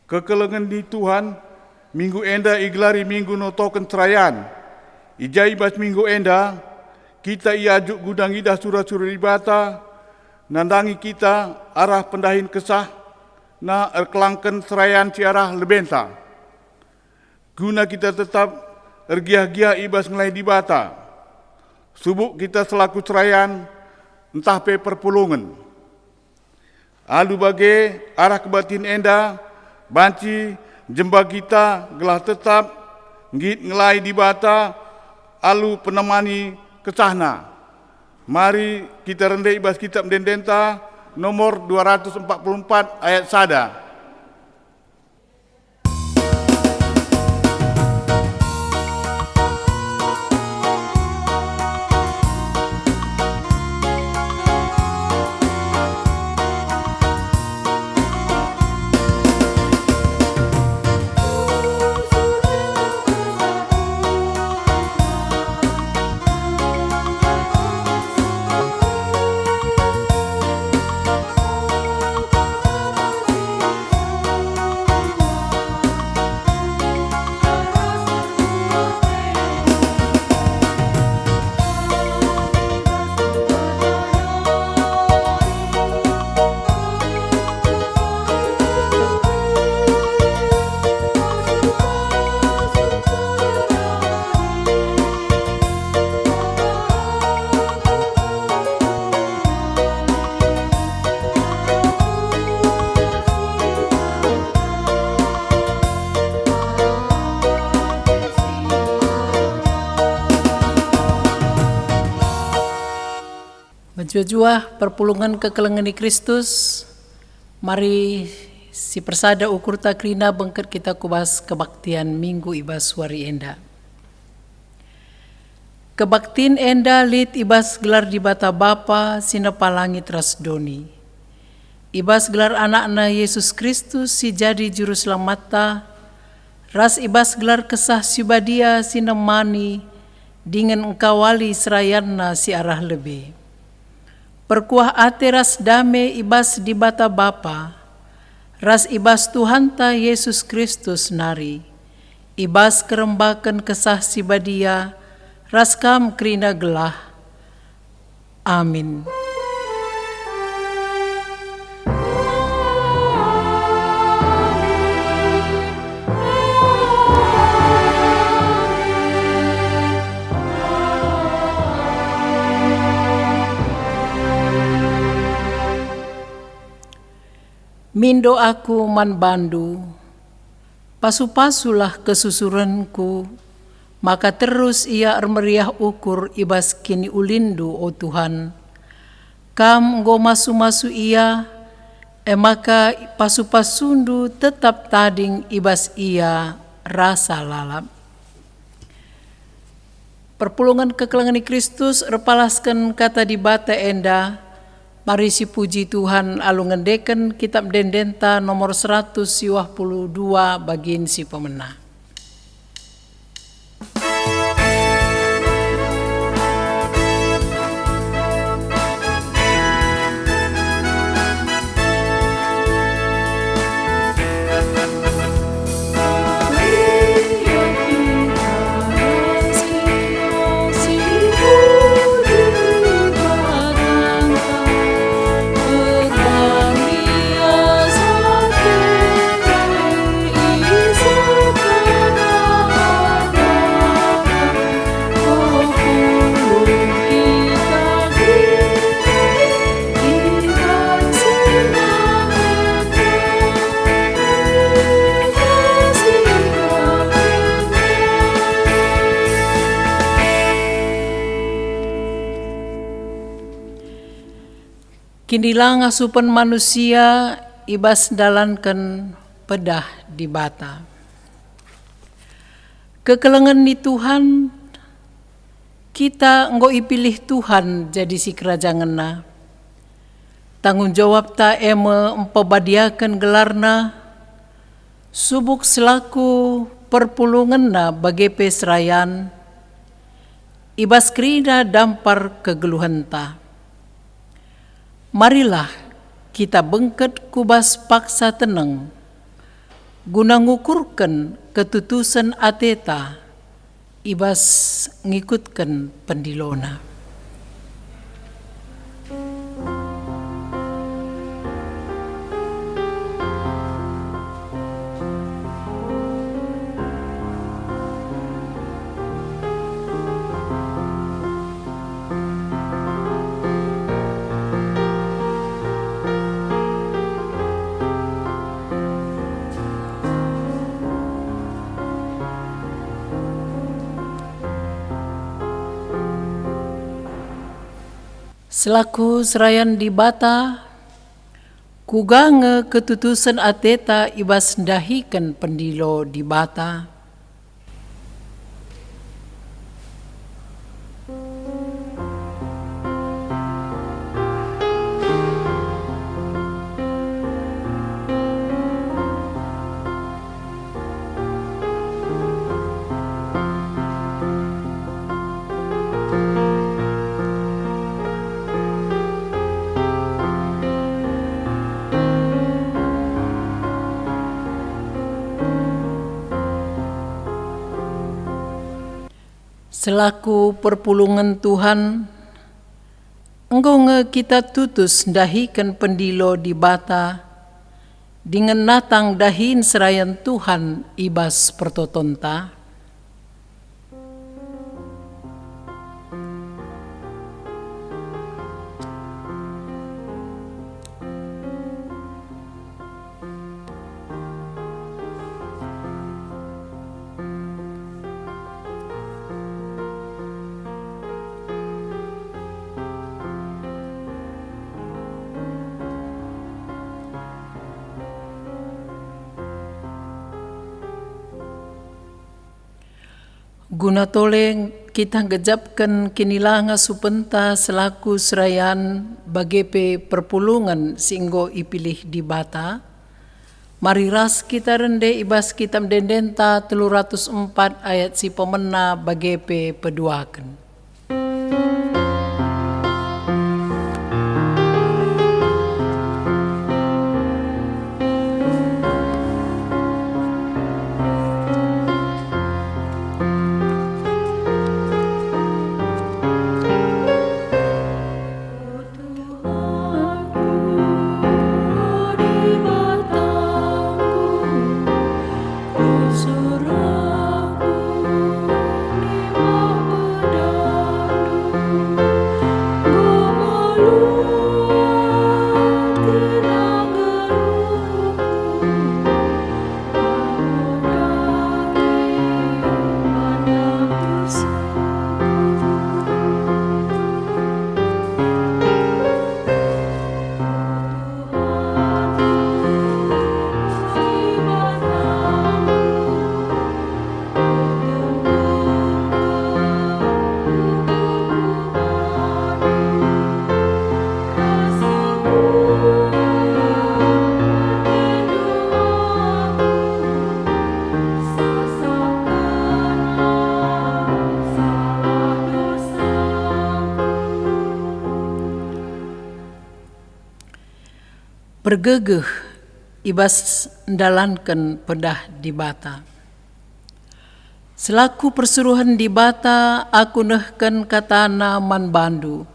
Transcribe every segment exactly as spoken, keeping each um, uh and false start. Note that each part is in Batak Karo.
Kekelengen ni Tuhan, minggu enda igelari Minggu Notoken Serayan. I ja i bas minggu enda, kita iajuk guna ngidah sura-sura Dibata, nandangi kita arah pendahin kesahNa erkelangken serayan si arah lebenta. Guna kita tetap ergiah-giah i bas ngelai Dibata, subuk kita selaku serayan ntah pe perpulungen. Alu bage, arah kebaktin enda banci njemba kita gelah tetap nggit ngelai Dibata alu penemani kesahNa. Mari kita rende i bas Kitab Ende-endenta nomor dua ratus empat puluh empat ayat sada. Mejuah-juah perpulungen kekelengen i Kristus, mari sipersada ukurta kerina bengket kita ku bas kebaktin Minggu i bas wari enda. Kebaktin enda lit i bas gelar Dibata Bapa si nepa langit ras doni, i bas gelar AnakNa Jesus Kristus si jadi Juruselamatta, ras i bas gelar Kesah Si Badia si nemani dingen engkawali serayanNa si arah lebe. Perkuah ate ras dame i bas Dibata Bapa, ras i bas Tuhanta Jesus Kristus nari, i bas kerembaken Kesah Si Badia, ras kam kerina gelah. Amin. Mindo aku man bandu, pasu-pasulah kesusurenku, maka terus ia ermeriah ukur i bas kiniulinndu, o Tuhan. Kam enggo masu-masu ia, e maka pasu-pasundu tetap tading i bas ia rasa lalap. Perpulungen kekelengen i Kristus erpalasken Kata Dibata enda, mari sipuji Tuhan alu ngendeken Kitab Ende-endenta nomor seratus siwah puluh dua bagin si pemena. Kinilangasupen manusia i bas ndalanken pedah Dibata. Kekelengen ni Tuhan, kita enggo ipilih Tuhan jadi sikerajangenNa. Tanggung jawabta e me mpebadiaken gelarNa, subuk selaku perpulungenNa bage pe serayan, i bas kerina dampar kegeluhenta. Marilah kita bengket ku bas paksa teneng, guna ngukurken ketutusen ateta i bas ngikutken pendilona. Selaku serayan Dibata, kuga nge ketutusen ateta i bas ndahiken pendilo Dibata? Selaku perpulungen Tuhan, enggo nge kita tutus ndahiken pendilo Dibata dingen natang dahin serayan Tuhan i bas pertotonta? Guna tole kita nggejapken kinilangasupenta selaku serayan bage pe perpulungen si enggo ipilih Dibata, mari ras kita rende i bas Kitab Ende-endenta telu ratus empat ayat si pemena bage pe peduaken. Pergegeh i bas ndalanken pedah Dibata. Selaku persuruhen Dibata, aku nehken kataNa man bandu,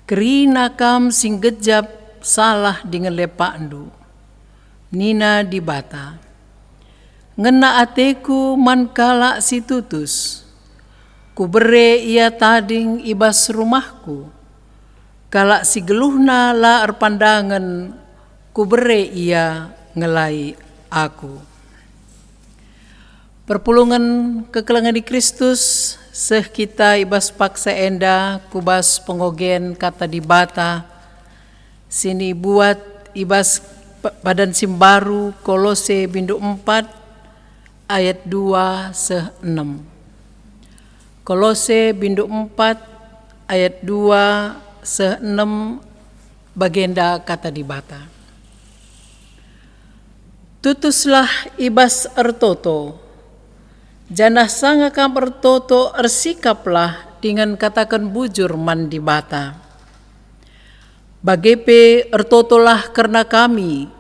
"Kerina kam si nggejap, salah dingen lepakndu," nina Dibata. Ngena ateKu man kalak si tutus. Kubere ia tading i bas rumahKu. Kalak si geluhna la erpandangen, Kubere ia ngelai Aku. Perpulungen kekelengen i Kristus, seh kita i bas paksa enda ku bas pengogen Kata Dibata, si nibuat i bas pa-, padan si mbaru, Kolose bindu empat ayat dua seh enem. Kolose bindu empat ayat dua seh enem, bagenda Kata Dibata. Tutuslah i bas ertoto, janah sanga kam ertoto ersikaplah dingen kataken bujur man Dibata. Bage pe ertotolah kerna kami,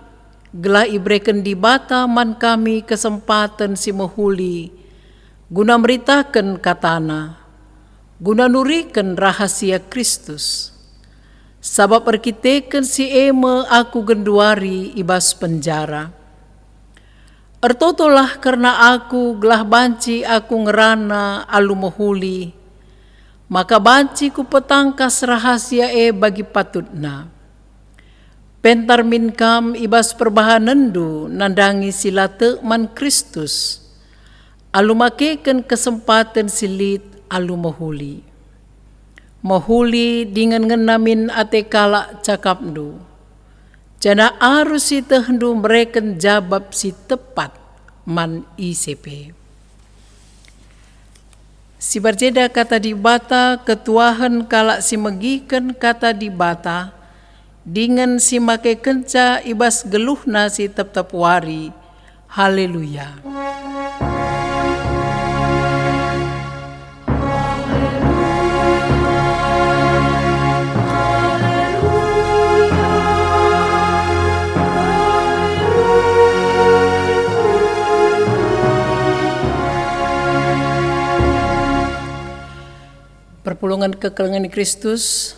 gelah ibereken Dibata man kami kesempaten si mehuli guna meritaken kataNa, guna nuriken rahasia Kristus. Sabap erkiteken si e me aku genduari i bas penjara. Ertotolah kerna aku, gelah banci aku ngerana alu mehuli, maka banci kupetangkas rahasia e bagi patutna. Pentar min kam i bas perbahanenndu nandangi si la tek man Kristus, alu makeken kesempaten si lit alu mehuli. Mehuli dingen ngena min ate kalak cakapndu, janah arus ietehndu mereken jabap si tepat man ise pe. Si bas jenda kata Dibata, ketuahen kalak si megiken kata Dibata, dingen si makekenca i bas geluhna si tep-tep wari. Haleluya! Perpulungen kekelengen Kristus,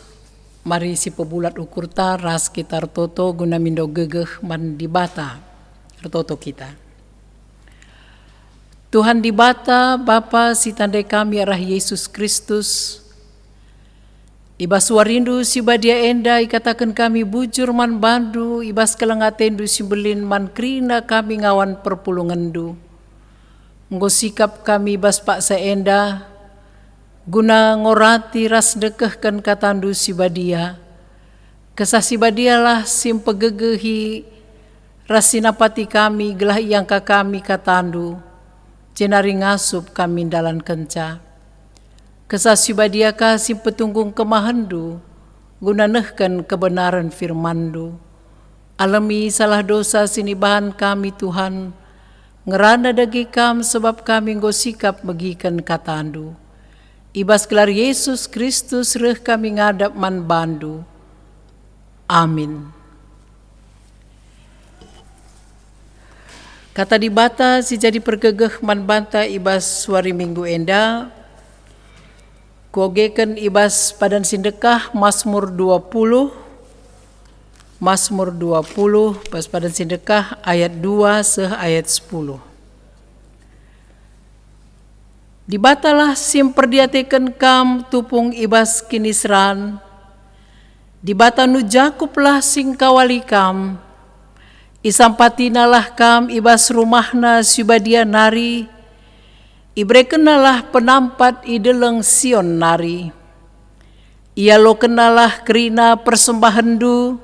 mari sipebulat ukurta ras kita ertoto guna mindo gegeh man Dibata. Ertoto kita. Tuhan Dibata, Bapa si tandai kami arah Yesus Kristus, i bas wariNdu si badia enda ikataken kami bujur man bandu i bas keleng ateNdu si mbelin man kerina kami ngawan perpulungenNdu. Enggo sikap kami i bas paksa enda, guna ngorati ras ndekehken kataNdu si badia. Kesah si badialah si mpegegehi ras si napati kami gelah iangka kami kataNdu, jenari ngasup kami ndalankenca. Kesah si badia ka si mpetunggung kemahenNdu, guna nehken kebenaren firmanNdu. Alemi salah dosa si nibahan kami, Tuhan, ngerana dage Kam, sebab kami enggo sikap megiken kataNdu. I bas gelar Yesus Kristus reh kami ngadap man bandu. Amin. Kata Dibata si jadi pergegeh man banta i bas wari Minggu enda, kuogeken i bas padan si ndekah, Masmur dua puluh, Masmur dua puluh, bas padan si ndekah ayat dua seh ayat sepuluh. Dibatalah si mperdiateken kam tupung i bas kiniseran, Dibata nu Jakuplah si ngkawali kam. IsampatiNalah kam i bas rumahNa si badia nari, iberekenNalah penampat i deleng Sion nari. IalokenNalah kerina persembahenndu,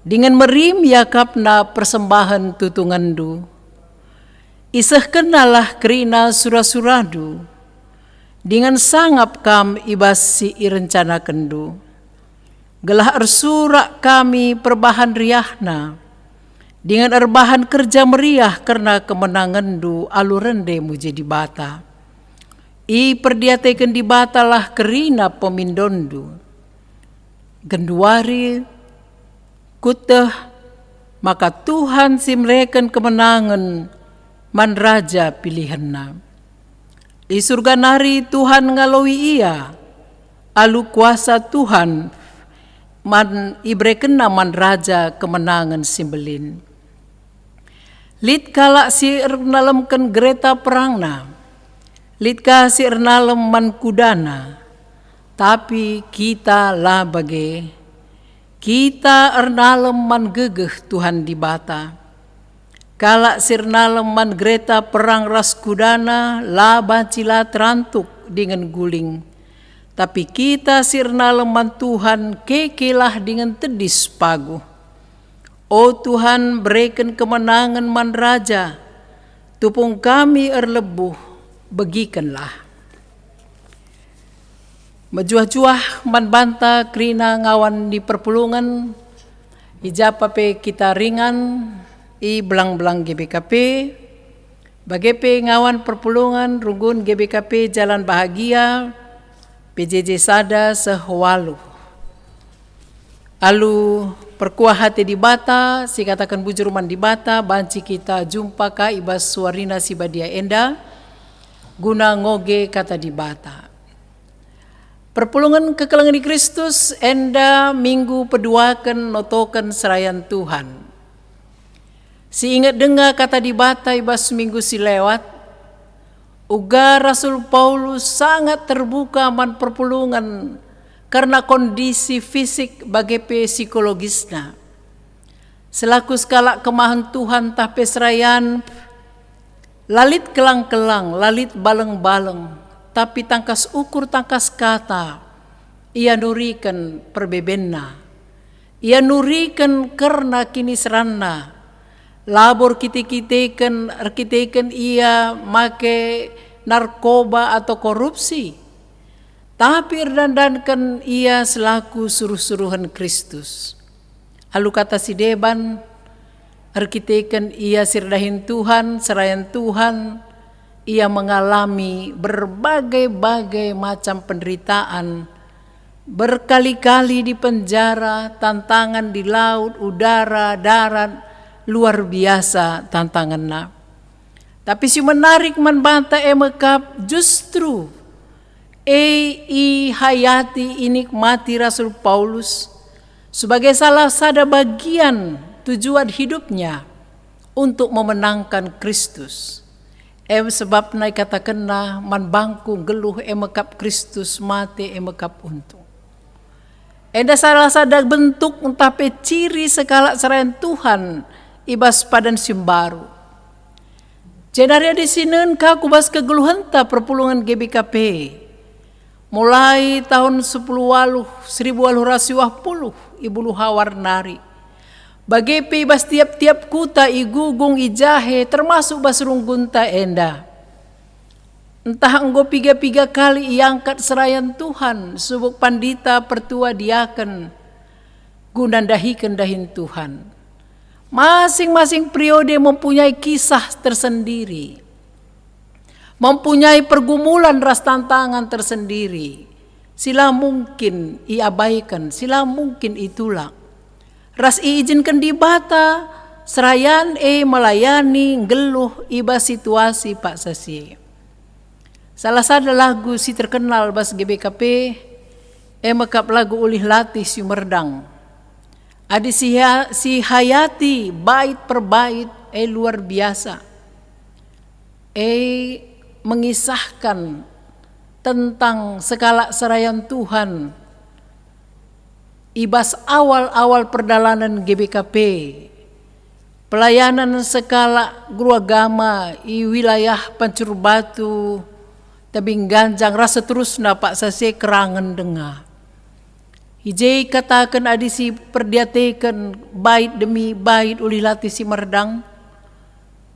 dingen merim iakapNa persembahen tutungenndu. IsehkenNalah kerina sura-surandu, dingen sangap kam i bas si irencanakenndu. Gelah ersurak kami perbahan riahNa, dingen erbahan kerja meriah kerna kemenangenndu alu rende muji Dibata. Iperdiateken Dibatalah kerina pemindonndu. Genduari kueteh maka Tuhan si mereken kemenangen man raja pilihenNa. I Surga nari Tuhan ngaloi ia, alu kuasa Tuhan man iberekenNa man raja kemenangen si mbelin. Lit kalak si ernalemken gereta perangna, lit ka si ernalem man kudana, tapi kita la bage. Kita ernalem man gegeh Tuhan Dibata. Kalak si ernalem man gereta perang ras kudana la banci la terantuk dingen guling. Tapi kita si ernalem man Tuhan kekelah dingen tedis paguh. O Tuhan, bereken kemenangen man raja, tupung kami erlebuh, begikenlah. Mejuah-juah man banta kerina ngawan ni perpulungen, i ja pe kita ringan, i belang-belang G B K P, bage pe ngawan perpulungen runggun G B K P Jalan Bahagia, P J J sada seh waluh. Alu Perkuah ate Dibata, sikataken bujur man Dibata, banci kita jumpa ka i bas suarina si badia enda, guna ngoge Kata Dibata. Perpulungen kekelengen i Kristus, enda minggu peduaken notoken serayan Tuhan. Si inget denga Kata Dibata i bas minggu si lewat, uga Rasul Paulus sangat terbuka man perpulungen kerna kondisi fisik bage pe psikologisna. Selaku sekalak kemahen Tuhan tah pe serayan, la lit kelang-kelang, la lit baleng-baleng, tapi tangkas ukur, tangkas kata, ia nuriken perbebenna. Ia nuriken kerna kiniseranna, labo erkite-kiteken, erkiteken ia make narkoba atau korupsi, tapi erdandanken ia selaku suruh-suruhen Kristus. Alu kata si deban, erkiteken ia si erdahin Tuhan, serayan Tuhan, ia mengalami berbagai-bagai macam penderitaan, berkali-kali di penjara, tantangan di laut, udara, darat, luar biasa tantanganna. Tapi si menarik man banta e mekap justru e ihayati, inikmati Rasul Paulus sebagai salah sada bagian tujuan hidupnya untuk memenangkan Kristus. E sebabna ikatakenna man bangku nggeluh e mekap Kristus, mate e mekap untung. Enda salah sada bentuk ntah pe ciri sekalak serayan Tuhan i bas padan si mbaru. Jenari adi sinen ka ku bas kegeluhenta perpulungen G B K P, mulai tahun sepuluh waluh, seribu waluh ratus siwah puluh i Bulu Hawar nari, bage pe i bas tiap-tiap kuta i Gugung, i Jahe, termasuk bas runggunta enda. Ntah enggo piga-piga kali iangkat serayan Tuhan subuk pandita, pertua, diaken guna ndahiken dahin Tuhan. Masing-masing periode mempunyai kisah tersendiri, mempunyai pergumulan ras tantangan tersendiri, si la mungkin iabaiken, si la mungkin itulak. Ras iijinken Dibata, serayan e melayani nggeluh i bas situasi paksa si e. Salah sada lagu si terkenal bas G B K P, e mekap lagu Ulih Latih si Merdang. Adi si ha-, si hayati bait per bait, e luar biasa. E mengisahkan tentang sekalak serayan Tuhan i bas awal-awal perdalanen G B K P, pelayanan sekalak guru agama i wilayah Pancur Batu, Tebing Ganjang, ras seterusna, paksa si e kerangen denga. I je ikataken adi si perdiateken bait demi bait Ulih Latih si Merdang,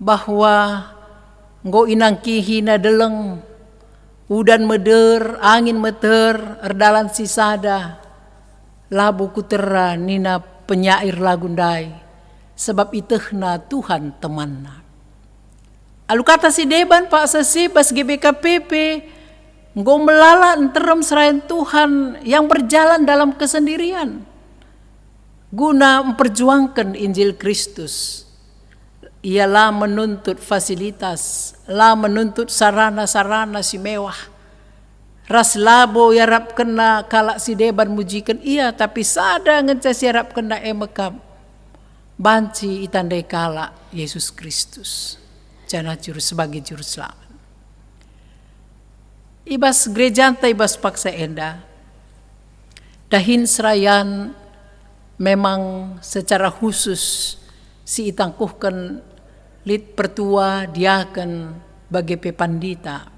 bahwa enggo inangkihina deleng, udan meder, angin meter, erdalan sisada, labo kutera nina penyair lagu ndai, sebab itehna Tuhan temanna. Alu kata si deban paksa si e bas G B K P pe enggo melala nterem serayan Tuhan yang berjalan dalam kesendirian guna memperjuangken Injil Kristus. Ia la menuntut fasilitas, la menuntut sarana-sarana si mewah, ras labo iarapkenna kalak si deban mujiken ia, tapi sada ngenca si iarapkenna e mekap, banci itandai kalak Yesus Kristus, janah juru, sebagai Juru Selamat. I bas gerejanta i bas paksa enda, dahin serayan memang secara khusus si itangkuhken lit pertua, diaken, bage pe pandita,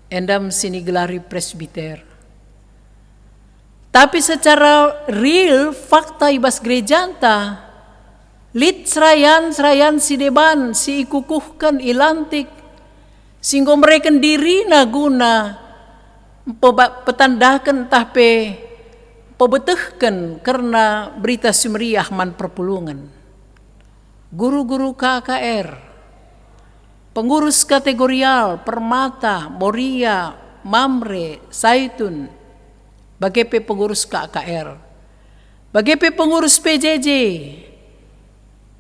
enda me si nigelari presbiter. Tapi secara real, fakta i bas gerejanta, lit serayan-serayan si deban si ikukuhken, ilantik, si enggo mereken dirina guna mpeba-, petandaken ntah pe pebetehken kerna Berita Si Meriah man perpulungen. Guru-guru K K R, pengurus kategorial, Permata, Moria, Mamre, Zaitun, bage pe pengurus K K R. Bage pe pengurus P J J,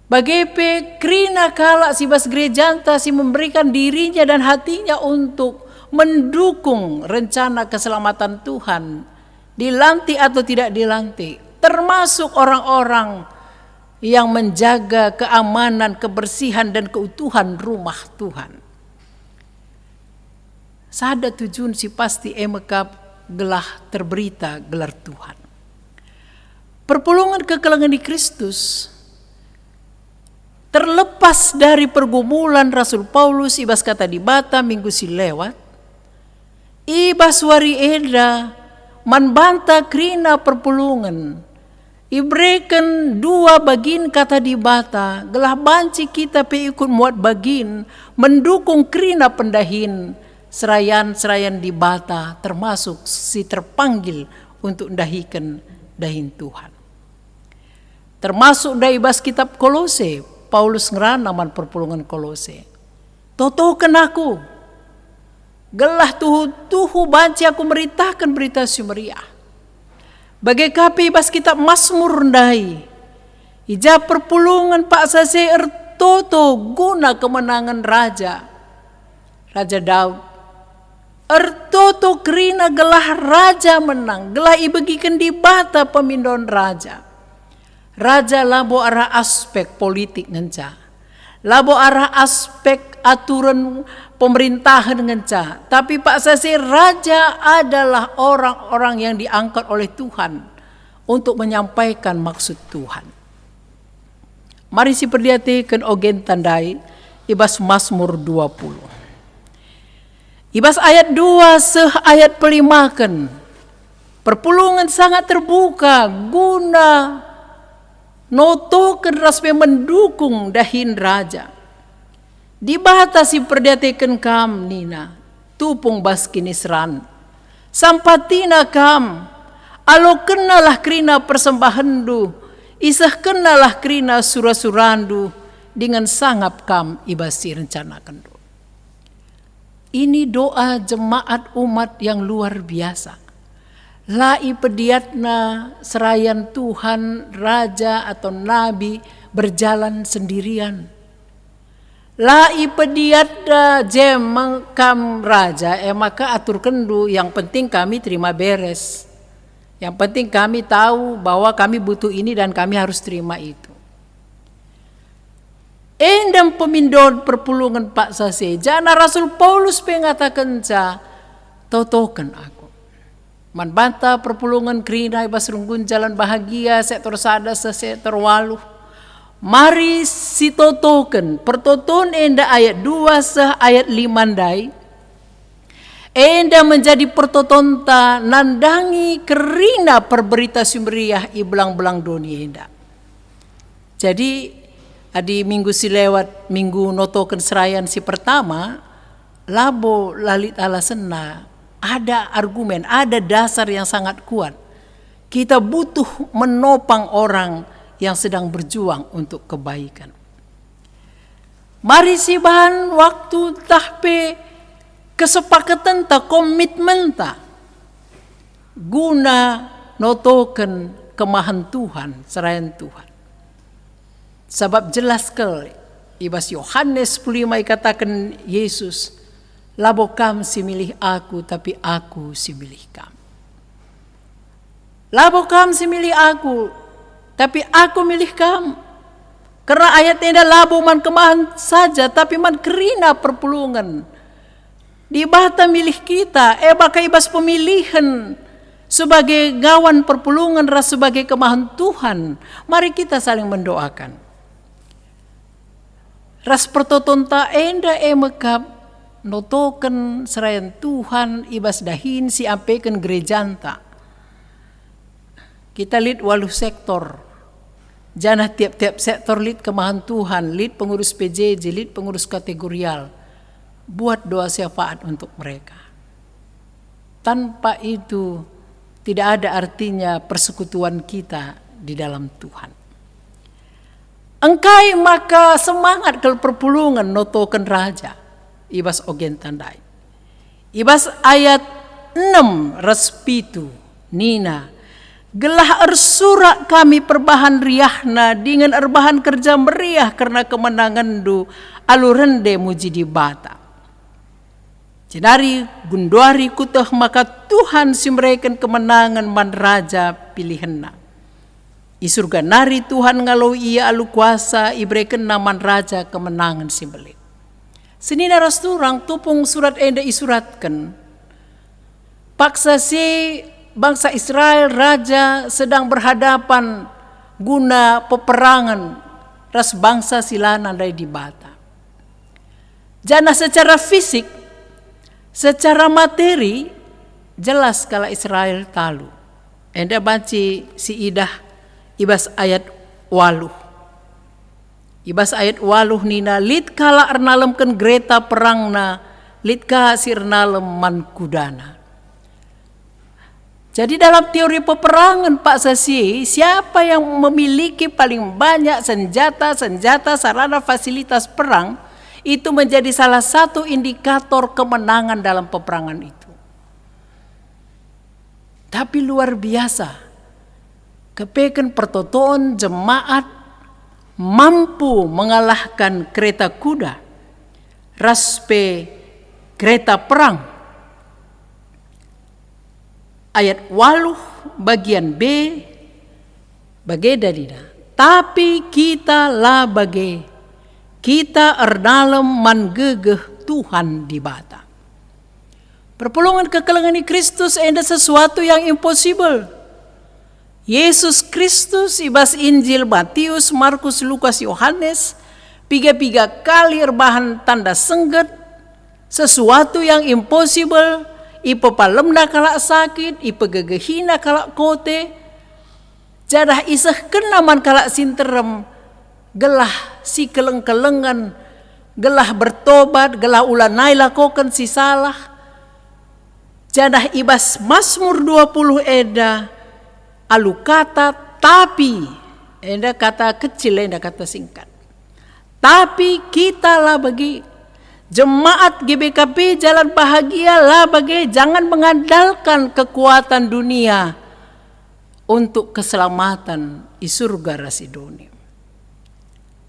bage pe kerina kalak si bas gerejanta si memberikan dirinya dan hatinya untuk mendukung rencana keselamatan Tuhan, dilantik atau tidak dilantik, termasuk orang-orang yang menjaga keamanan, kebersihan, dan keutuhan rumah Tuhan. Sada tujun si pasti e mekap gelah terberita gelar Tuhan. Perpulungen kekelengen di Kristus, terlepas dari pergumulan Rasul Paulus i bas Kata Dibata minggu si lewat, i bas wari enda man banta kerina perpulungen ibereken dua bagin Kata Dibata, gelah banci kita pe ikut muat bagin mendukung kerina pendahin serayan-serayan Dibata, termasuk si terpanggil untuk ndahiken dahin Tuhan. Termasuk ndai bas kitab Kolose, Paulus ngerana man perpulungen Kolose, "Totoken aku, gelah tuhu-tuhu banci aku meritaken Berita Si Meriah." Bage ka pe i bas kitab Masmur ndai, i ja perpulungen paksa si ertoto guna kemenangen raja, Raja Daud. Ertoto kerina gelah raja menang, gelah ibegiken Dibata pemindon raja. Raja labo arah aspek politik ngenca, labo arah aspek aturen pemerintahen ngenca, tapi paksa si raja adalah orang-orang yang diangkat oleh Tuhan untuk menyampaikan maksud Tuhan. Mari siperdiateken ogen tandai i bas Masmur dua puluh. I bas ayat dua seh ayat pelimaken, perpulungen sangat terbuka guna notoken ras pe mendukung dahin raja. "Dibata si perdiateken kam," nina, "tupung bas kiniseran. Sampatina kam, alokennalah kerina persembahenndu, isehkennalah kerina sura-surandu, dingen sangap kam i bas si irencanakenndu." Ini doa jemaat umat yang luar biasa. La ipediatna serayan Tuhan, raja atau nabi berjalan sendirian. La ipediatna, "Jem kam raja, e maka aturkenndu, yang penting kami terima beres. Yang penting kami tahu bahwa kami butuh ini dan kami harus terima itu." Enda pemindon perpulungen paksa si e, janah Rasul Paulus pe ngatakenca, "Totoken aku." Man banta perpulungen kerina i bas runggun Jalan Bahagia, sektor sada seh sektor waluh. Mari sitotoken pertoton enda ayat dua seh ayat lima ndai. Enda menjadi pertotonta nandangi kerina perberita si meriah i belang-belang doni enda. Jadi, adi minggu si lewat, minggu notoken serayan si pertama, labo la lit alasenna, ada argumen, ada dasar yang sangat kuat. Kita butuh menopang orang yang sedang berjuang untuk kebaikan. Mari sibahan waktu ntah pe kesepakatenta, komitmenta guna notoken kemahen Tuhan, serayan Tuhan. Sabap jelas kal i bas Yohanes sepuluh lima ikataken Yesus, "Labo kam si milih aku, tapi aku si milih kam." Labo kam si milih aku, tapi aku milih kam. Kerna ayat enda labo man kemahen saja, tapi man kerina perpulungen. Dibata milih kita, e maka i bas pemilihen sebagai gawan perpulungen ras sebagai kemahen Tuhan, mari kita saling mendoakan. Ras pertotonta enda e mekap notoken serayan Tuhan i bas dahin si ampeken gerejanta. Kita lit waluh sektor, janah tiap-tiap sektor lit kemahen Tuhan, lit pengurus P J J, lit pengurus kategorial. Buat doa syafaat untuk mereka. Tanpa itu, tidak ada artinya persekutuan kita di dalam Tuhan. Engkai maka semangat kal perpulungen notoken raja i bas ogen tandai? I bas ayat enem ras pitu nina, Gelah ersurak kami perbahan riahna dingen erbahan kerja meriah kerna kemenangenndu alu rende muji Dibata. Jenari genduari kuteh maka Tuhan si mereken kemenangen man raja pilihenna. I Surga nari Tuhan ngaloi ia alu kuasa iberekenna man raja kemenangen si mbelin. Senina ras turang tupung surat enda isuratken, paksa si bangsa Israel raja sedang berhadapan guna peperangen ras bangsa si la nandai Dibata. Janah secara fisik, secara materi, jelas kalak Israel talu. Enda banci si idah i bas ayat waluh. I bas ayat waluh nina, "Lit kalak ernalemken gereta perangna, lit ka si ernalem man kudana." Jadi dalam teori peperangan paksa si, siapa yang memiliki paling banyak senjata-senjata sarana fasilitas perang, itu menjadi salah satu indikator kemenangan dalam peperangan itu. Tapi luar biasa, kepeken pertoton jemaat mampu mengalahkan kereta kuda ras pe kereta perang. Ayat waluh bagian B, bage dalina. Tapi kita la bage, kita ernalem man gegeh Tuhan Dibata. Perpulungen kekelengen Kristus enda sesuatu yang impossible. Yesus Kristus i bas Injil Matius, Markus, Lukas, Yohanes, piga-piga kali erbahan tanda sengget, sesuatu yang impossible, ipepalemna kalak sakit, ipegegehina kalak kote, janah isehkenna man kalak si nterem, gelah si keleng-kelengen, gelah bertobat, gelah ulanai lakoken si salah. Janah i bas Masmur dua puluh enda alu kata tapi, enda kata kecil, enda kata singkat. Tapi kita la bage. Jemaat G B K P Jalan Bahagia la bage, jangan mengandalkan kekuatan dunia untuk keselamatan i surga ras i doni.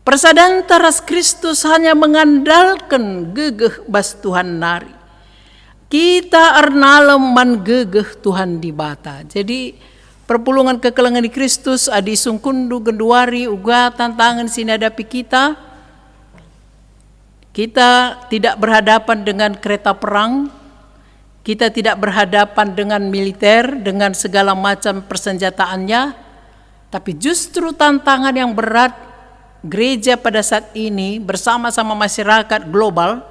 Persadanta ras Kristus hanya mengandalken gegeh bas Tuhan nari. Kita ernalem man gegeh Tuhan Dibata. Jadi, perpulungen kekelengen Kristus, adi isungkunndu genduari uga tantangen si nihadapi kita, kita tidak berhadapan dengan kereta perang, kita tidak berhadapan dengan militer, dengan segala macam persenjataannya, tapi justru tantangan yang berat gereja pada saat ini bersama-sama masyarakat global,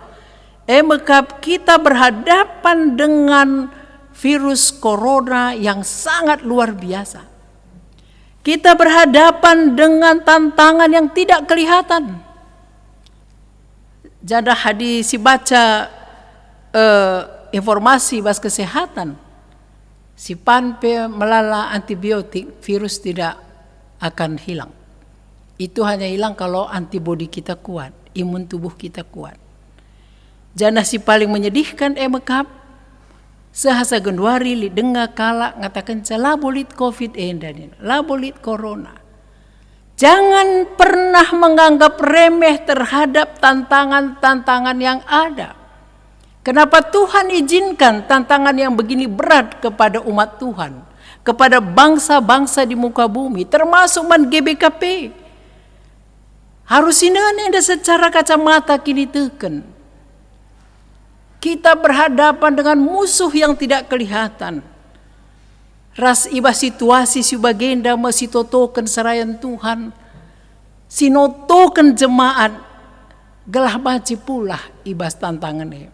e mekap kita berhadapan dengan virus corona yang sangat luar biasa. Kita berhadapan dengan tantangan yang tidak kelihatan. Janah adi sibaca, eh, informasi bas kesehatan, sipan pe melala antibiotik, virus tidak akan hilang. Itu hanya hilang kalau antibodi kita kuat, imun tubuh kita kuat. Janah si paling menyedihkan e mekap, seh asa genduari lit denga kalak ngatakenca labo lit covid enda nina, labo lit corona. Jangan pernah menganggap remeh terhadap tantangan-tantangan yang ada. Kenapa Tuhan izinkan tantangan yang begini berat kepada umat Tuhan, kepada bangsa-bangsa di muka bumi, termasuk man G B K P? Harus inena enda secara kacamata kiniteken. Kita berhadapan dengan musuh yang tidak kelihatan. Ras i bas situasi si bagenda me sitotoken serayan Tuhan, sinotoken jemaat, gelah banci pulah i bas tantangen e.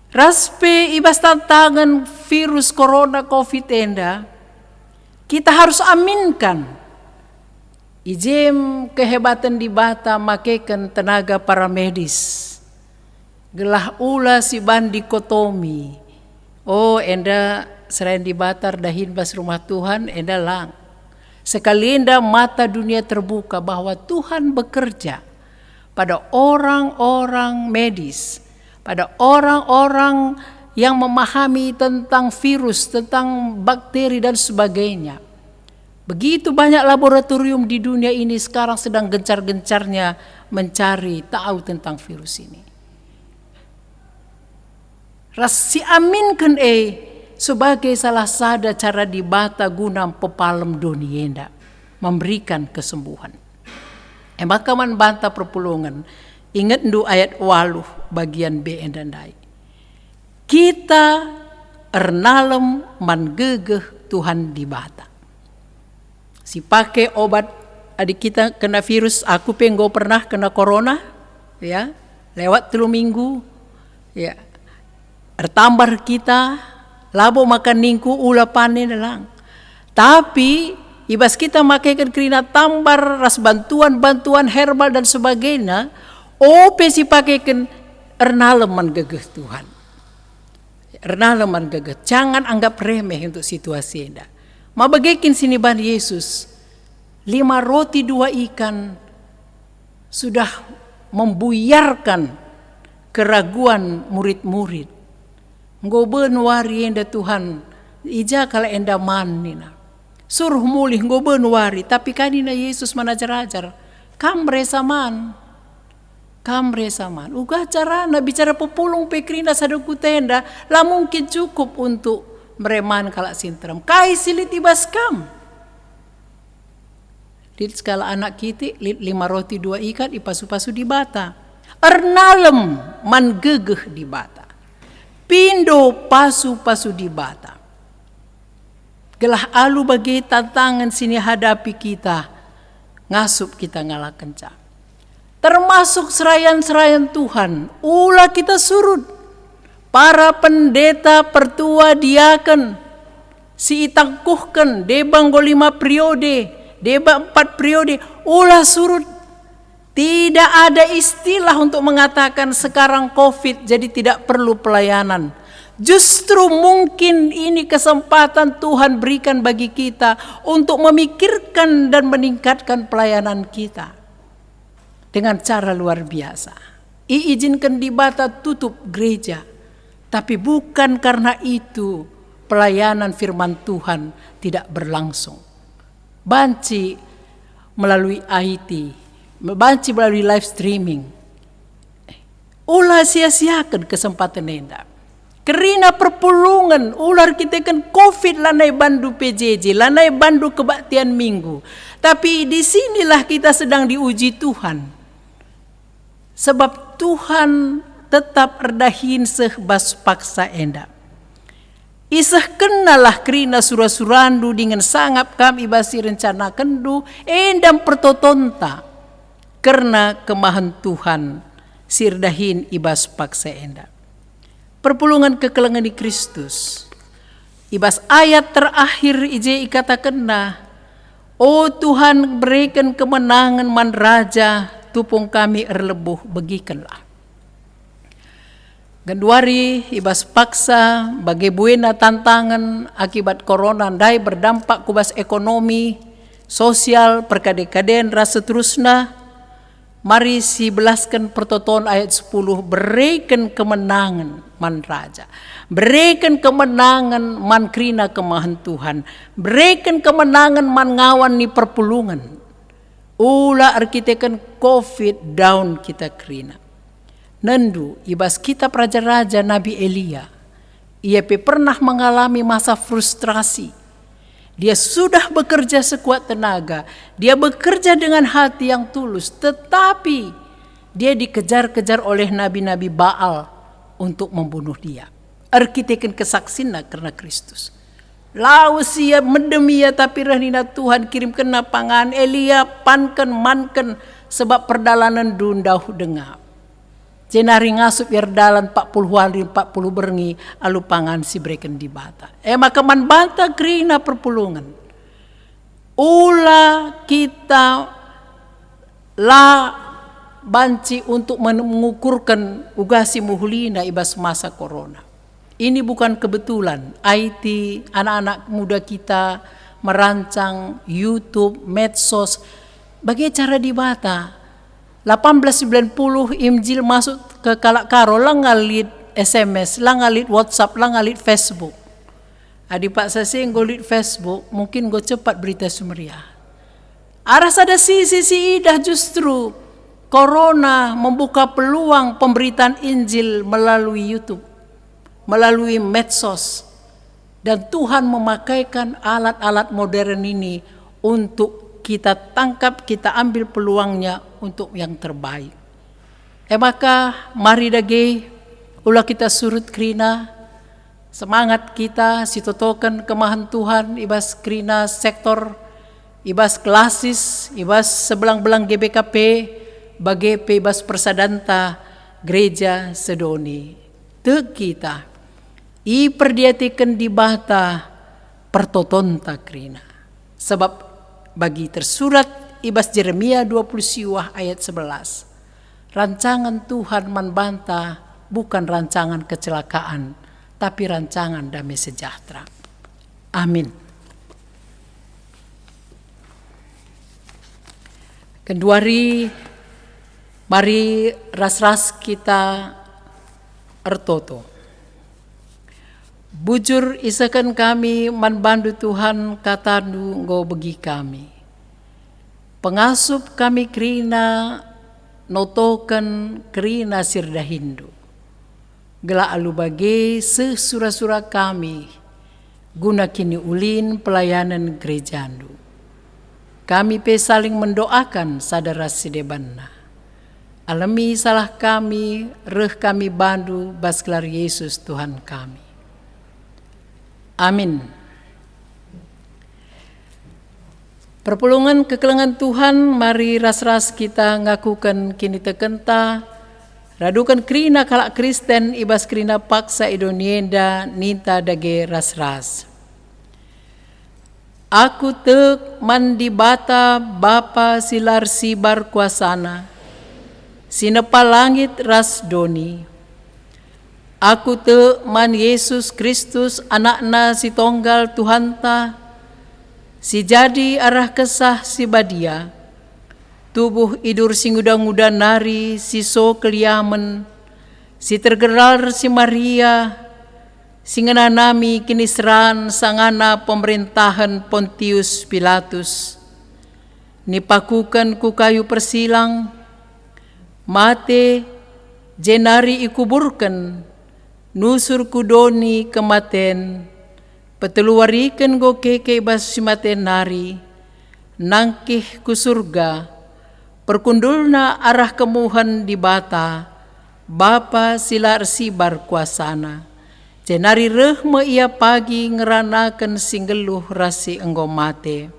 Ras pe i bas tantangen virus corona covid enda, kita harus aminkan i jem kehebaten Dibata makeken tenaga paramedis, gelah ula siban dikotomi, "Oh, enda serayan Dibata erdahin bas rumah Tuhan, enda lang." Sekali enda mata dunia terbuka bahwa Tuhan bekerja pada orang-orang medis, pada orang-orang yang memahami tentang virus, tentang bakteri dan sebagainya. Begitu banyak laboratorium di dunia ini sekarang sedang gencar-gencarnya mencari tahu tentang virus ini. Ras siaminken e sebagai salah sada cara Dibata guna pepalem doni enda, memberikan kesembuhan. E maka man banta perpulungen, ingetndu ayat waluh bagian B enda ndai. Kita ernalem man gegeh Tuhan Dibata. Si pake obat, adi kita kena virus, aku pe enggo pernah kena corona, ya, lewat telu minggu, ya. Ertambar kita, labo maka ningku ula pane nelang. Tapi, i bas kita makeken kerina tambar ras bantuan-bantuan herbal dan sebagainya, ope si pakeken ernalem man gegeh Tuhan. Ernalem man gegeh, jangan anggap remeh untuk situasi enda. Ma bage kin si nibahan Yesus, lima roti dua ikan sudah membuyarkan keraguan murid-murid. "Enggo ben wari enda Tuhan, i ja kal enda man?" nina. "Suruh mulih, enggo ben wari." Tapi kai nina Yesus man ajar-ajar? "Kam meresa man. Kam meresa man." Uga carana bicara pepulung pe kerina sada kuta enda, la mungkin cukup untuk mere man kalak si nterem. Kai si lit i bas kam? Lit sekalak anak kitik, lit lima roti dua ikan, ipasu-pasu Dibata. Ernalem man gegeh Dibata. Pindo pasu-pasu Dibata. Gelah alu bage tantangen si nihadapi kita, ngasup kita ngalakenca. Termasuk serayan-serayan Tuhan, ula kita surut. Para pendeta, pertua, diaken, si itangkuhken, deba enggo lima periode, deba empat periode, ula surut. Tidak ada istilah untuk mengatakan sekarang covid jadi tidak perlu pelayanan. Justru mungkin ini kesempatan Tuhan berikan bagi kita untuk memikirkan dan meningkatkan pelayanan kita dengan cara luar biasa. Iijinken Dibata tutup gereja, tapi bukan karena itu pelayanan firman Tuhan tidak berlangsung. Banci melalui I T, banci melalui live streaming. Ula sia-siaken kesempatan enda. Kerina perpulungen, ula erkiteken covid lanai bandu P J J, lanai bandu kebaktian minggu. Tapi di sinilah kita sedang diuji Tuhan. Sebab Tuhan tetap erdahin seh bas paksa enda. Isehkennalah kerina sura-surandu dingen sangap kam i bas si rencanakenNdu enda mpertotonta kerna kemahen Tuhan si erdahin i bas paksa enda. Perpulungen kekelengen i Kristus. I bas ayat terakhir i je ikatakenNa, "O Tuhan, bereken kemenangen man raja, tupung kami erlebuh, begikenlah." Genduari i bas paksa, bage buena tantangen akibat korona ndai berdampak ku bas ekonomi, sosial, perkade-kaden, ras seterusna. Mari sibelasken pertoton ayat sepuluh, bereken kemenangen man raja. Bereken kemenangen man kerina kemahen Tuhan. Bereken kemenangen man ngawan ni perpulungen. Ula erkiteken covid down kita kerina. Nendu i bas kitab Raja-raja Nabi Elia. Ia pe pernah mengalami masa frustrasi. Dia sudah bekerja sekuat tenaga, dia bekerja dengan hati yang tulus, tetapi dia dikejar-kejar oleh nabi-nabi Baal untuk membunuh dia. Erkiteken kesaksinna kerna Kristus. Lawes ia, medem ia, tapi reh nina Tuhan, "Kirimkenna pangan, Elia, panken, manken, sebab perdalanenndu ndauh denga." Jenari ngasup ia erdalan empat puluh wari empat puluh berngi alu pangan si bereken Dibata. E maka man banta kerina perpulungen, ula kita la banci untuk men-, mengukurken uga si mehulina i bas masa korona. Ini bukan kebetulan, I T, anak-anak muda kita merancang YouTube, medsos, bage cara Dibata. Lapan belas sembilan puluh Injil masuk ke kalak Karo, langa lit S M S, langa lit WhatsApp, langa lit Facebook. Adi paksa si enggo lit Facebook, mungkin enggo cepat Berita Si Meriah. Arah sada sisi si idah justru Corona membuka peluang pemberitaan Injil melalui YouTube, melalui medsos, dan Tuhan memakaikan alat-alat modern ini untuk kita tangkap, kita ambil peluangnya untuk yang terbaik. E maka, mari dage, ula kita surut kerina, semangat kita sitotoken kemahen Tuhan i bas kerina sektor, i bas klasis, i bas sebelang-belang G B K P, bage pe i bas persadanta gereja sedoni. Tek kita, iperdiateken Dibata pertotonta kerina. Sebab bagi tersurat i bas Jeremia dua puluh siwah ayat sebelas, "Rancangan Tuhan man banta bukan rancangan kecelakaan, tapi rancangan damai sejahtera." Amin. Genduari, mari ras-ras kita ertoto. Bujur isehken kami man bandu, Tuhan, kataNdu enggo begi kami. Pengasup kami kerina notoken kerina si erdahiNdu, gelah alu bage seh sura-sura kami guna kiniulin pelayanen gerejaNdu. Kami pe saling mendoakan sada ras si debanna. Alemi salah kami, reh kami bandu bas gelar Yesus Tuhan kami. Amin. Perpulungen kekelengen Tuhan, mari ras-ras kita ngakuken kinitekenta, raduken kerina kalak Kristen i bas kerina paksa i doni enda, ninta dage ras-ras. Aku tek man Dibata Bapa si la ersibar kuasaNa, si nepa langit ras doni. Aku tek man Yesus Kristus, AnakNa si Tonggal Tuhanta, si jadi arah Kesah Si Badia, tubuh idur si nguda-nguda nari, si so keliamen, si tergelar si Maria, si ngenanami kiniseran sangana pemerentahen Pontius Pilatus, nipakuken ku kayu persilang, mate, jenari ikuburken, nusur ku doni kematen, peteluwariken enggo keke i bas si mate nari, nangkih ku Surga, perkundulna arah kemuhen Dibata, Bapa si la ersibar kuasaNa, jenari reh me Ia pagi ngeranaken si nggeluh ras si enggo mate.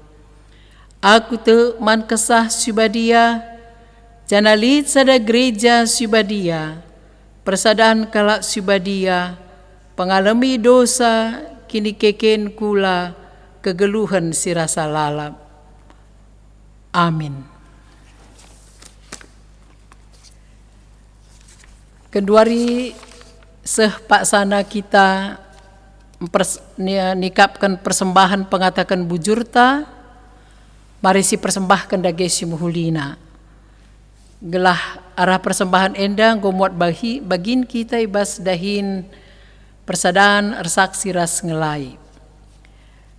Aku tek man Kesah Si Badia, janah lit sada gereja si badia, persadan kalak si badia, pengalemi dosa, kinikeken kula, kegeluhen si rasa lalap. Amin. Genduari seh paksana kita mpers-, ni-, nikapken persembahen pengataken bujurta, mari sipersembahken dage si mehulina. Gelah arah persembahen enda enggo muat bahi-, bagin kita i bas dahin persadan ersaksi ras ngelai.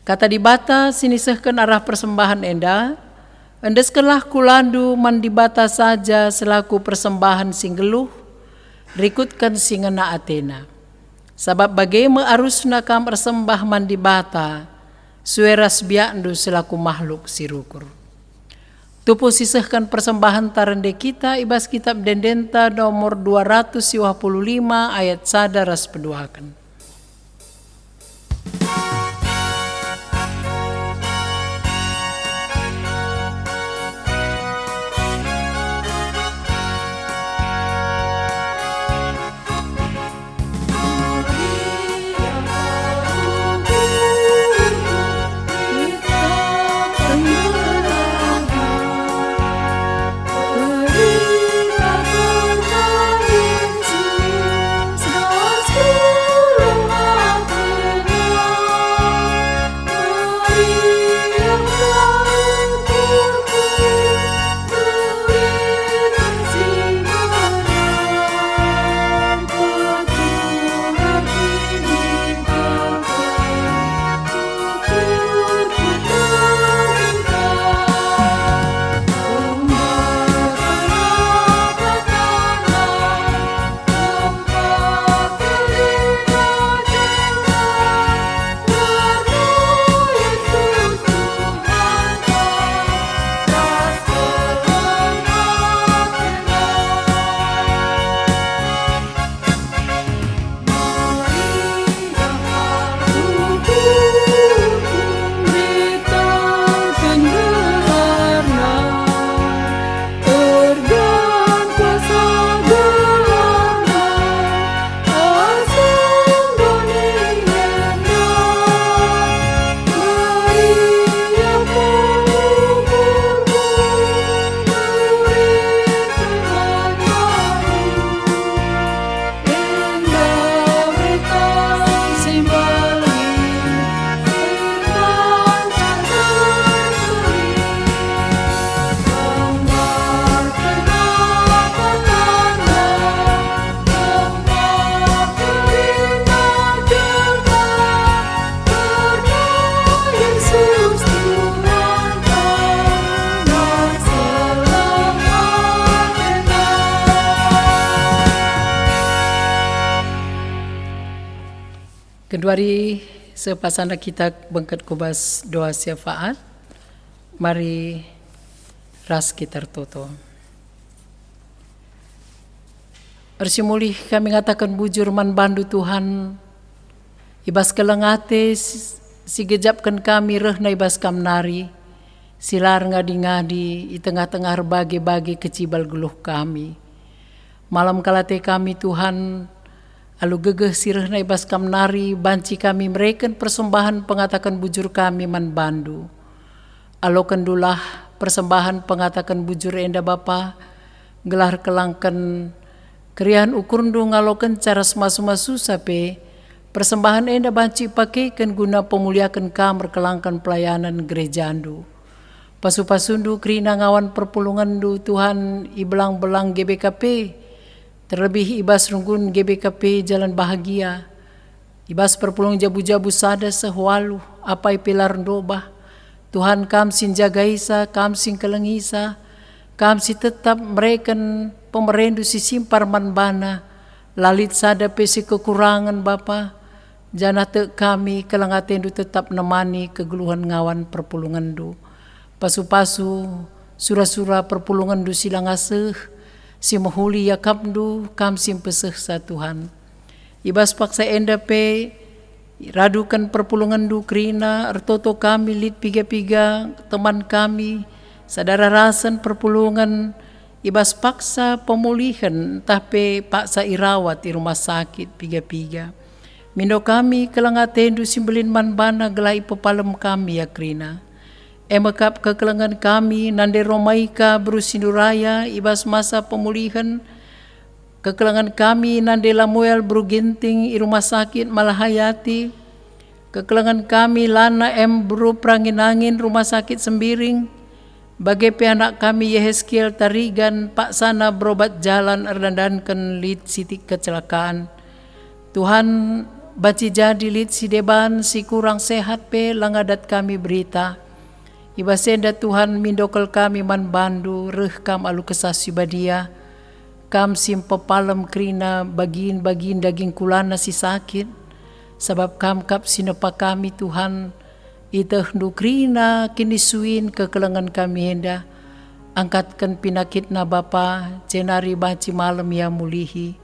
Kata Dibata si nisehken arah persembahen enda, "Endeskenlah kulandu man Dibata saja selaku persembahen si nggeluh, rikutken si ngena ateNa. Sabap bage me arusna kam ersembah man Dibata, sue ras biakndu selaku mahluk si rukur." Tupu sisehken persembahen tarende kita i bas Kitap Ende-endenta nomor dua ratus siwah puluh lima ayat sada ras peduaken. Genduari seh paksana kita bengket ku bas doa syafaat. Mari ras kita ertoto. Ersimulih kami ngataken bujur man bandu, Tuhan, i bas keleng ate si, si gejapken kami rehna i bas Kam nari, si la erngadi-ngadi i tengah-tengah erbage-bage kecibal geluh kami. Malem kal ate kami, Tuhan, alu gegeh si rehna i bas Kam nari banci kami mereken persembahen pengataken bujur kami man bandu. Alokendulah persembahen pengataken bujur enda, Bapa, gelah erkelangken keriahen ukurndu ngalokenca ras masu-masusa pe, persembahen enda banci ipakeken guna pemuliaken Kam erkelangken pelayanen gerejandu. Pasu-pasundu kerina ngawan perpulungenndu, Tuhan, i belang-belang G B K P, terlebih i bas runggun G B K P Jalan Bahagia, i bas perpulungen jabu-jabu sada seh waluh, apai pe la erndobah. Tuhan, Kam si njagaisa, Kam si ngkelengisa, Kam si tetap mereken pemerendu si simpar man bana. La lit sada pe si kekurangen, Bapa, janah tek kami keleng atendu tetap nemani kegeluhen ngawan perpulungenndu. Pasu-pasu sura-sura perpulungenndu si langa seh, si mehuli iakapndu, Kam si mpesehsa, Tuhan. I bas paksa enda pe, raduken perpulungenndu kerina, ertoto kami lit piga-piga teman kami, sada rarasen perpulungen, i bas paksa pemulihen ntah pe paksa irawat i rumah sakit piga-piga. Mindo kami keleng atendu si mbelin man bana gelah ipepalem kami ia kerina. E me kap kekelengen kami nande Romaika beru Sinduraya i bas masa pemulihen, kekelengen kami nande Lamuel beru Ginting i Rumah Sakit Malahayati, kekelengen kami Lana M beru Perangin-angin Rumah Sakit Sembiring, bage pe anak kami Yehezkiel Tarigan paksana berobat jalan erdandanken lit sitik kecelakaan. Tuhan, banci jadi lit si deban si kurang sehat pe la ngadat kami berita. I bas enda, Tuhan, mindo kal kami man bandu, reh Kam alu Kesah Si Badia. Kam si mpepalem kerina bagin-bagin daging kulana si sakit, sabap Kam kap si nepa kami, Tuhan. Ietehndu kerina kinisuin kekelengen kami enda. Angkatken pinakitna, Bapa, jenari banci malem ia mulihi.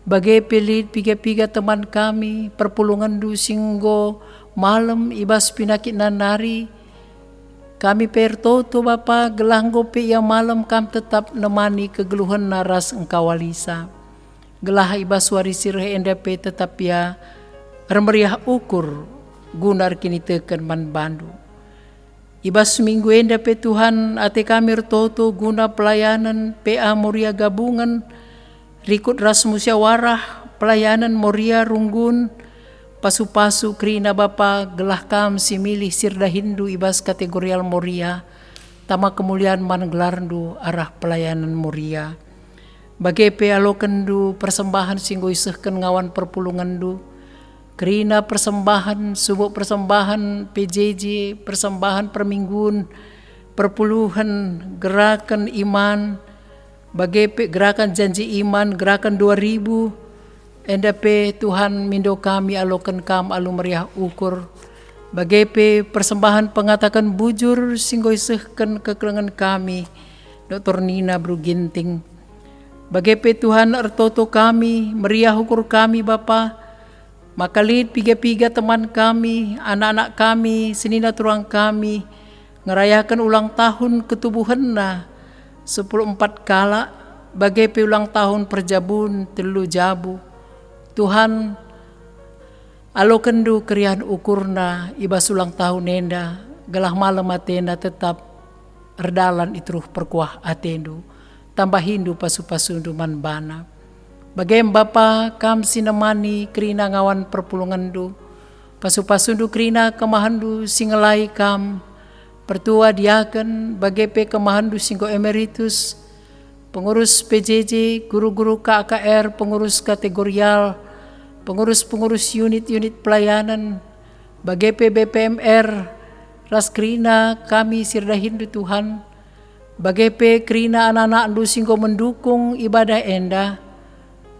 Bage pe lit piga-piga teman kami, perpulungenndu si enggo malem i bas pinakitna nari. Kami pe ertoto, Bapa, gelah enggo pe ia malem Kam tetap nemani kegeluhenna ras engkawalisa. Gelah i bas wari si reh enda pe tetap ia ermeriah ukur guna erkiniteken man bandu. I bas minggu enda pe, Tuhan, ate kami ertoto guna pelayanen P A Moria Gabungan, rikut ras musyawarah pelayanen Moria Runggun, pasu-pasu kerina Bapa, gelah Kam si milih si erdahinndu i bas kategorial Moria, tama kemulian man gelarndu arah pelayanen Moria. Bage pe alokenndu persembahen si enggo isehken ngawan perpulungenndu, kerina persembahen, subuk persembahen P J J, persembahen perminggun, perpuluhen, geraken iman, bage pe geraken janji iman, geraken dua ribu, enda pe Tuhan mindo kami aloken Kam alu meriah ukur, bage pe persembahen pengataken bujur si enggo isehken kekelengen kami, Doktor Nina beru Ginting. Bage pe Tuhan ertoto kami, meriah ukur kami Bapa, maka lit piga-piga teman kami, anak-anak kami, senina turang kami, ngerayaken ulang tahun ketubuhenna, sepuluh empat kalak, bage pe ulang tahun perjabun telu jabu. Tuhan, alokenndu keriahen ukurna i bas ulang tahun enda, gelah malem atena tetap erdalan i teruh perkuah atendu, tambahindu pasu-pasundu man bana. Bage me Bapa, Kam si nemani kerina ngawan perpulungenndu, pasu-pasundu kerina kemahenndu si ngelai Kam, pertua diaken, bage pe kemahenndu si enggo emeritus, pengurus P J J, guru-guru K K R, pengurus kategorial, pengurus-pengurus unit-unit pelayanan, bage pe B P M R, ras kerina kami si erdahinndu Tuhan, bage pe kerina anak-anakndu si enggo mendukung ibadah enda,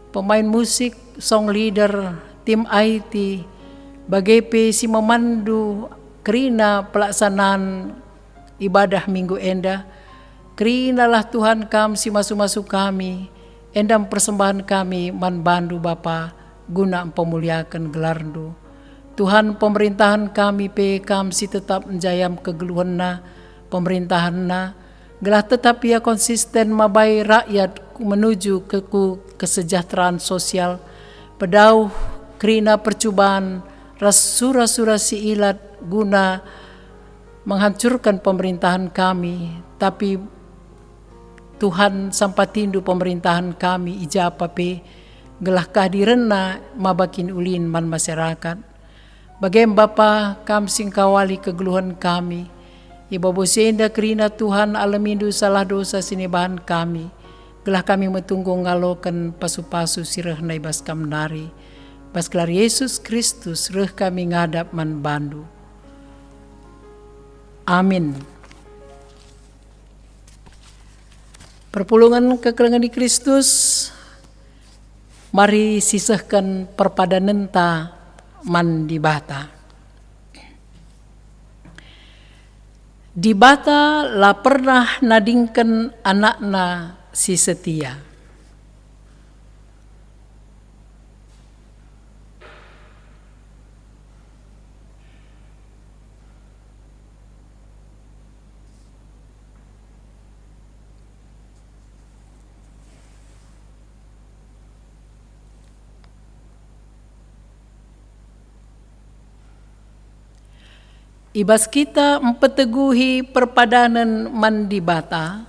pemain musik, song leader, tim I T, Bage pe si mamanndu kerina pelaksanaan ibadah minggu enda, kerinalah Tuhan Kam si masu-masu kami, enda persembahen kami man bandu Bapa, guna mpemuliaken gelarNdu. Tuhan, pemerintahen kami pe Kam si tetap njayam kegeluhenna pemerintahenNa, gelah tetap ia konsisten mabai rakyat ku, menuju ke, ku kesejahteraan sosial, pedauh kerina percuban ras sura-sura si ilat guna menghancurken pemerintahen kami, tapi Tuhan, sampatindu pemerintahen kami i japa pe, gelah kehadirenna maba kin ulin man masyarakat. Bage me Bapa, Kam si engkawali kegeluhen kami. I babo si enda kerina Tuhan alemindu salah dosa si nibahan kami, gelah kami metunggung ngaloken pasu-pasu si rehna i bas Kam nari. Bas gelar Yesus Kristus reh kami ngadap man bandu. Amin. Perpulungen kekelengen i Kristus, mari sisehken perpadanenta man Dibata. Dibata la pernah nadingken anakna si setia. I bas kita mpeteguhi perpadanen man Dibata,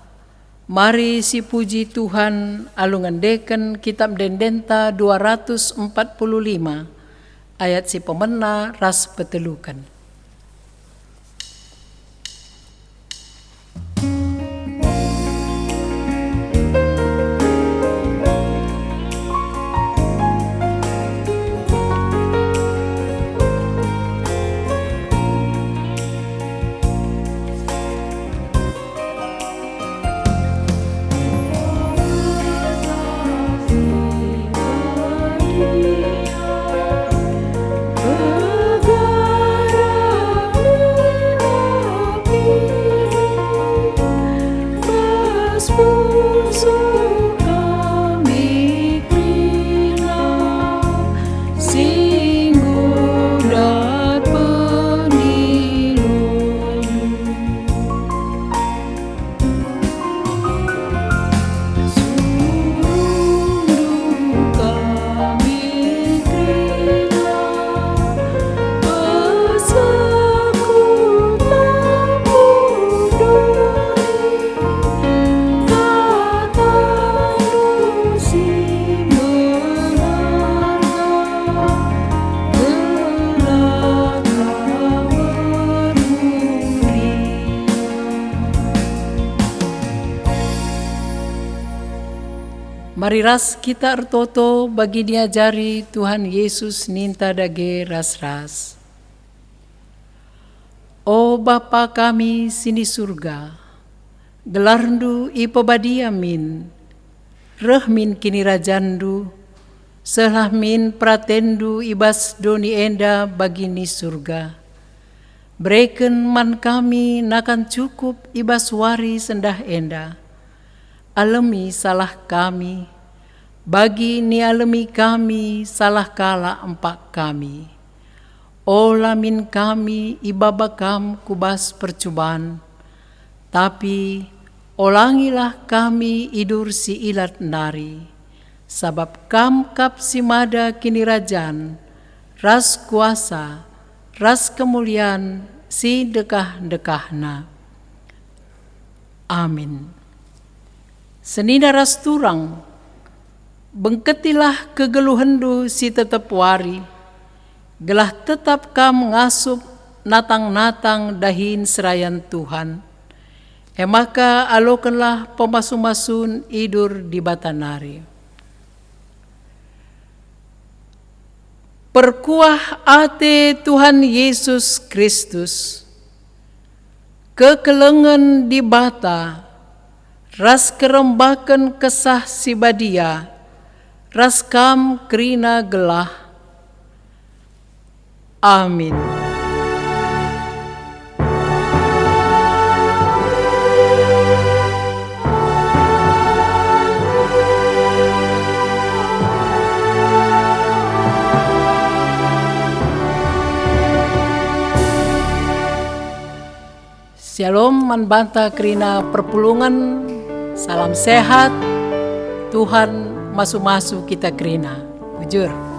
mari sipuji Tuhan alu ngendeken Kitap Ende-endenta dua ratus empat puluh lima, ayat si pemena ras peteluken. Mari ras kita ertoto bagi niajari Tuhan Yesus ninta dage ras-ras. O Bapa kami si ni Surga, gelarNdu ipebadia min, reh min kinirajanNdu, sehlah min peratenNdu i bas doni enda bagi ni Surga. Bereken man kami nakan cukup i bas wari sendah enda. Alemi salah kami, bagi nialemi kami salah kalak empak kami. Ola min kami ibaba Kam ku bas percuban, tapi olangilah kami idur si ilat nari, sabap Kam kap si mada kinirajan, ras kuasa, ras kemulian si ndekah-ndekahna. Amin. Senina ras turang, bengketilah kegeluhenndu si tetep wari, gelah tetap kam ngasup natang-natang dahin serayan Tuhan. E maka alokenlah pemasu-masun idur Dibata nari. Perkuah ate Tuhan Yesus Kristus, kekelengen Dibata, ras kerembaken Kesah Si Badia, ras kam kerina gelah. Amin. Shalom man banta kerina perpulungen. Salam sehat. Tuhan masu-masu kita kerina. Bujur.